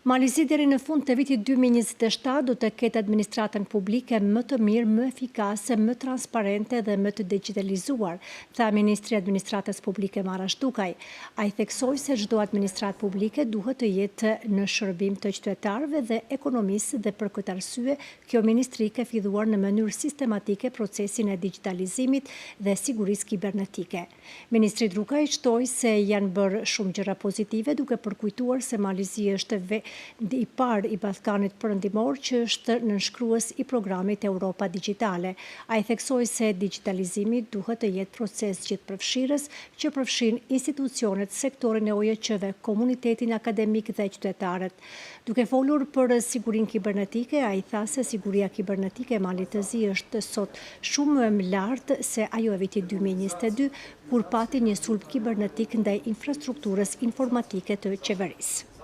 Mali i Zi deri në fund të vitit 2027 do të ketë administratën publike më të mirë, më efikase, më transparente dhe më të digjitalizuar, tha ministri i Administratës Publike Marash Dukaj. Ai theksoi se çdo administratë publike duhet të jetë në shërbim të qytetarëve dhe ekonomisë dhe për këtë arsye kjo ministri ka filluar në mënyrë sistematike procesin e digjitalizimit dhe sigurisë kibernetike. Ministri Dukaj shtoi se janë bërë shumë gjëra pozitive duke përkujtuar se Mali i Zi është vendi i parë i Ballkanit Perëndimor që është nënshkrues i programit Europa Digjitale. Ai theksoi se digjitalizimi duhet të jetë proces gjithëpërfshirës që përfshin institucionet, sektorin e OJQ-ve, komunitetin akademik dhe qytetarët. Duke folur për sigurinë kibernetike, ai tha se siguria kibernetike e Malit të Zi është sot shumë më lartë se ajo e vitit 2022, kur pati një sulm kibernetik ndaj infrastrukturës informatike të qeverisë.